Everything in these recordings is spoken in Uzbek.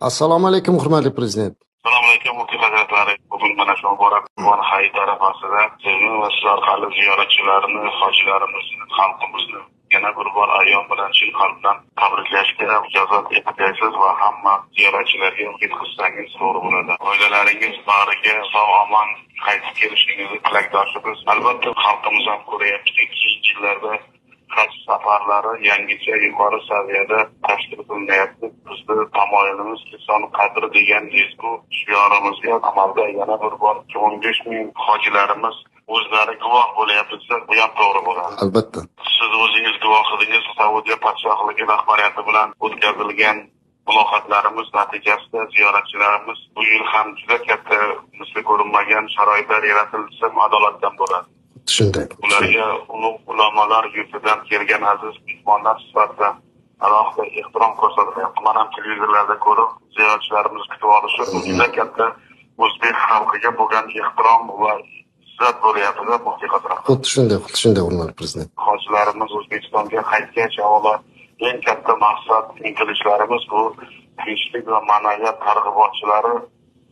Assalomu alaykum, hurmatli prezident. Assalomu alaykum, muftiy hazratlari. Bugun mana shu muborak Qurbon hayiti arafasida sizni va siz orqali ziyoratchilarni, hojilarimizni, xalqimizni yana bir bor ayyom bilan chin qalbdan tabriklashga ijozat etgaysiz va hamma ziyoratchilarga yetkazsangiz to'g'ri bo'ladi. Oilalaringiz bariga sog' omon qaytib kelishingizni tilakdoshimiz. Albatta, xalqimiz ham ko'ryaptiki, keyingi yillarda haj safarlari yangicha yuqori saviyada tashkil qilinyapti. Bizni tamoyilimiz inson qadri degan ezgu shiorimizga amalda yana bir bor 15 ming hojilarimiz o'zlari guvoh bo'lyapti desa, bu ham to'g'ri bo'ladi. Albatta. Siz o'zingiz guvoh edingiz, Saudiya podshohligi rahbariyati bilan o'tkazilgan muloqotlarimiz natijasida ziyoratchilarimiz bu yil ham juda katta misli ko'rinmagan sharoitlar yaratildi desam adolatdan bo'ladi. Shunday. Ularga ulug' ulamolar yurtidan kelgan aziz mehmonlar sifatida alohida ehtirom ko'rsatilyapti. Man ham televizorlarda ko'rib, ziyoratchilarimiz kutib olishi bu juda katta o'zbek xalqiga bo'lgan ehtirom va izzat bo'lyapti-da, muftiy hazrat. Xuddi shunday, xuddi shunday, hurmatli prezident. Hojilarimiz O'zbekistonga qaytgach, avvalo eng katta maqsad intilishlarimiz bu tinchlik va ma'naviyat targ'ibotchilari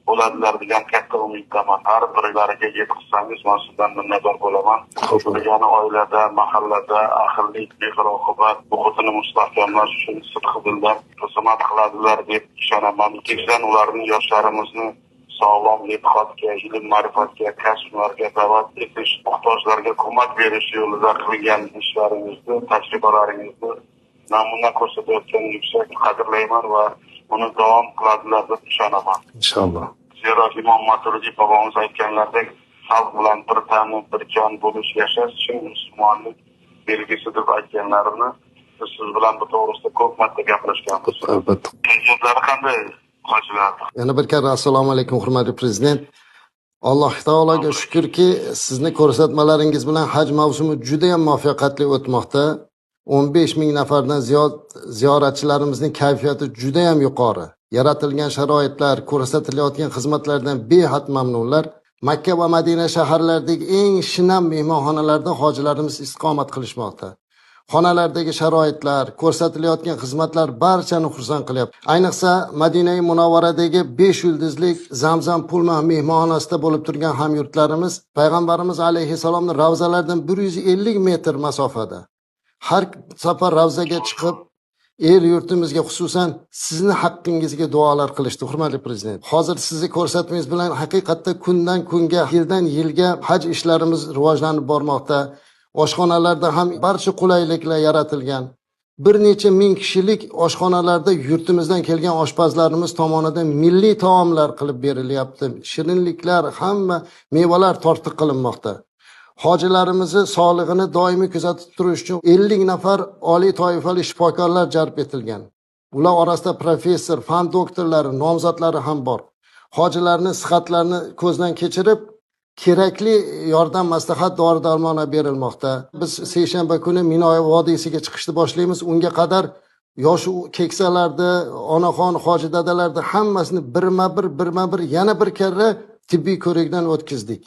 bo'ladilar degan katta umiddaman. Har birlariga yetkazsangiz, man sizdan minnatdor bo'laman. Degani oilada, mahallada ahillik, mehr-oqibat muhitini mustahkamlash uchun sidqi dildan xizmat qiladilar deb ishonaman. Ikkinchidan, ularning yoshlarimizni sog'lom e'tiqodga, ilm ma'rifatga, kasb-hunarga da'vat etish, muhtojlarga ko'mak berish yo'lida qilgan ishlaringizni, tajribalaringizni namuna ko'rsatayotgan yuksak qadrlayman va uni davom qiladilar deb ishonaman. Inshaalloh. Zero Imom Maturidiy bobomiz aytganlaridek, xalq bilan bir tanu bir jon bo'lish yashash chin musulmonlik belgisi deb aytganlarini biz siz bilan bu to'g'risida ko'p marta gaplashganmiz. Albatta. Kayfiyatlari qanday hojilar? Yana bir karra assalomu alaykum, hurmatli prezident. Alloh taologa shukrki, sizni ko'rsatmalaringiz bilan haj mavsumi juda ham muvaffaqiyatli o'tmoqda. 15 ming nafardan ziyod ziyoratchilarimizning kayfiyati juda ham yuqori. Yaratilgan sharoitlar, ko'rsatilayotgan xizmatlardan behad mamnunlar. Makka va Madina shaharlaridagi eng shinam mehmonxonalarda hojilarimiz istiqomat qilishmoqda. Xonalardagi sharoitlar, ko'rsatilayotgan xizmatlar barchani xursand qilyapti. Ayniqsa Madinai Munavvaradagi 5 yulduzlik Zamzam Pullman mehmonxonasida bo'lib turgan hamyurtlarimiz payg'ambarimiz alayhissalomning ravzalaridan 150 metr masofada har safar ravzaga chiqib el yurtimizga, xususan sizni haqqingizga duolar qilishdi, hurmatli prezident. Hozir sizni ko'rsatmangiz bilan haqiqatda kundan kunga, yildan yilga haj ishlarimiz rivojlanib bormoqda. Oshxonalarda ham barcha qulayliklar yaratilgan. Bir necha ming kishilik oshxonalarda yurtimizdan kelgan oshpazlarimiz tomonidan milliy taomlar qilib berilyapti. Shirinliklar, hamma mevalar tortiq qilinmoqda. Hojilarimizni sog'lig'ini doimiy kuzatib turish uchun 50 nafar oliy toifali shifokorlar jalb etilgan. Ular orasida professor, fan doktorlari, nomzodlari ham bor. Hojilarning sihatlarini ko'zdan kechirib, kerakli yordam, maslahat, dori-darmonlar berilmoqda. Biz seshanba kuni Mino vodiysiga chiqishni boshlaymiz. Unga qadar yosh keksalarni, onaxon, hoji dadalarni hammasini birma-bir yana bir karra tibbiy ko'rikdan o'tkazdik.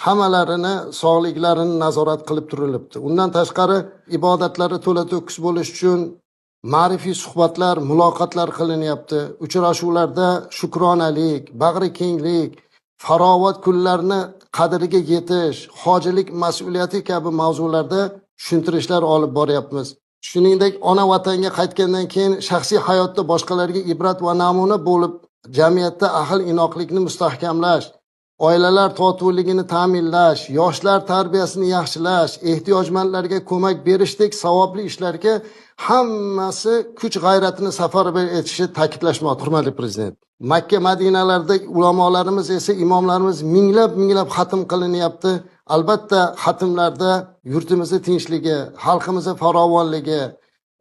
Hammalarini sog'liklarini nazorat qilib turilibdi. Undan tashqari ibodatlari to'la to'kis bo'lish uchun ma'rifiy suhbatlar, muloqotlar qilinyapti. Uchrashuvlarda shukronalik, bag'ri kenglik, farog'at kunlarni qadriga yetish, hojilik mas'uliyati kabi mavzularda tushuntirishlar olib boryapmiz. Shuningdek, ona vatanga qaytgandan keyin shaxsiy hayotda boshqalarga ibrat va namuna bo'lib, jamiyatda ahil inoqlikni mustahkamlash, oilalar totuvligini ta'minlash, yoshlar tarbiyasini yaxshilash, ehtiyojmandlarga ko'mak berishdek savobli ishlarga hammasi kuch g'ayratini safarbar etishi ta'kidlashmoqda, hurmatli prezident. Makka, Madinalarda ulamolarimiz esa imomlarimiz minglab minglab xatm qilinyapti. Albatta xatmlarda yurtimizni tinchligi, xalqimizni farovonligi,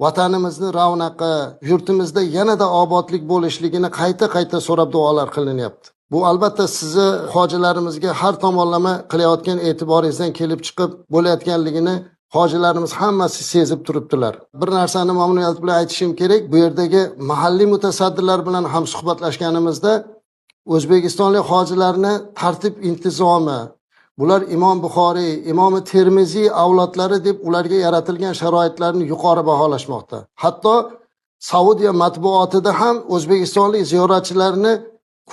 vatanimizni ravnaqi, yurtimizda yanada obodlik bo'lishligini qayta-qayta so'rab duolar qilinyapti. Bu albatta sizni hojilarimizga har tomonlama qilayotgan e'tiboringizdan kelib chiqib bo'layotganligini hojilarimiz hammasi sezib turibdilar. Bir narsani mamnuniyat bilan aytishim kerak, bu yerdagi mahalliy mutasaddilar bilan ham suhbatlashganimizda o'zbekistonlik hojilarni tartib intizomi, bular Imom Buxoriy, Imom Termiziy avlodlari deb ularga yaratilgan sharoitlarni yuqori baholashmoqda. Hatto Saudiya matbuotida ham o'zbekistonlik ziyoratchilarni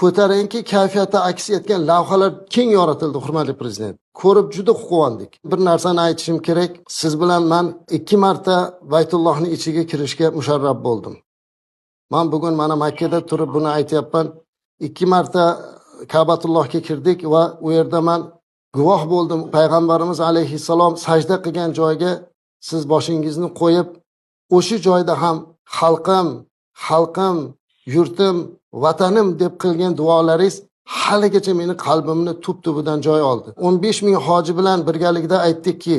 ko'tarinki kayfiyatda aks etgan lavhalar keng yoritildi, hurmatli prezident. Ko'rib juda quvondik. Bir narsani aytishim kerak, siz bilan man 2 marta Baytullohning ichiga kirishga musharraf bo'ldim. Man bugun mana Makkada turib buni aytyapman. 2 marta Ka'batullohga kirdik va u yerda man guvoh bo'ldim. Payg'ambarimiz alayhissalom sajda qilgan joyga siz boshingizni qo'yib, o'sha joyda ham xalqim, xalqim, yurtim, vatanim deb qilgan duolaringiz haligacha meni qalbimni tub-tubidan joy oldi. 15 ming hoji bilan birgalikda aytdikki,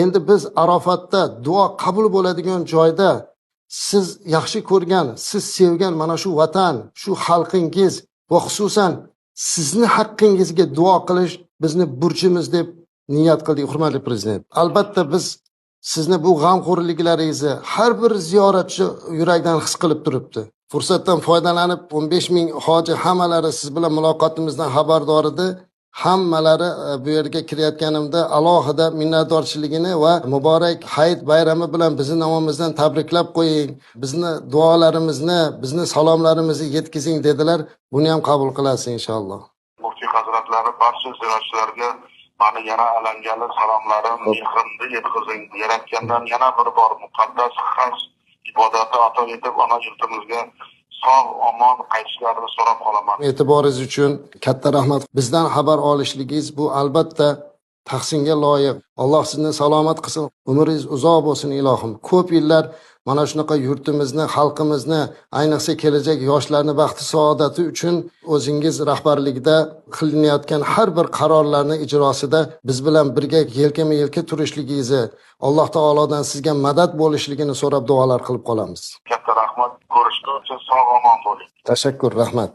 endi biz Arofatda duo qabul bo'ladigan joyda siz yaxshi ko'rgan, siz sevgan mana shu vatan, shu xalqingiz va xususan sizni haqqingizga duo qilish bizni burchimiz deb niyat qildik, hurmatli prezident. Albatta biz sizni bu g'amxo'rliklaringizni har bir ziyoratchi yurakdan his qilib turibdi. Fursatdan foydalanib 15 ming hoji hammalari siz bilan muloqotimizdan xabardor edi. Hammalari bu yerga kirayotganimda alohida minnatdorchiligini va muborak hayit bayrami bilan bizni nomimizdan tabriklab qo'ying, bizni duolarimizni, bizni salomlarimizni yetkazing dedilar. Buni ham qabul qilasiz inshaalloh. Muftiy hazratlari barcha ziyoratchilarga mani yana alangali salomlarim, mehrimni yetkazing. Yaratgandan yana bir bor muqaddas haj ibodati ato etib, ona yurtimizga sog' omon qaytishlarini so'rab qolaman. E'tiboringiz uchun katta rahmat. Bizdan xabar olishligingiz bu albatta tahsinga loyiq. Alloh sizni salomat qilsin, umringiz uzoq bo'lsin ilohim. Ko'p yillar mana shunaqa yurtimizni, xalqimizni, ayniqsa kelajak yoshlarni baxti saodati uchun o'zingiz rahbarligida qilinayotgan har bir qarorlarni ijrosida biz bilan birga yelkama-yelka turishligingizni, Alloh taolodan sizga madad bo'lishligini so'rab duolar qilib qolamiz. Katta rahmat. Ko'rishguncha sog' omon bo'ling. Tashakkur, rahmat.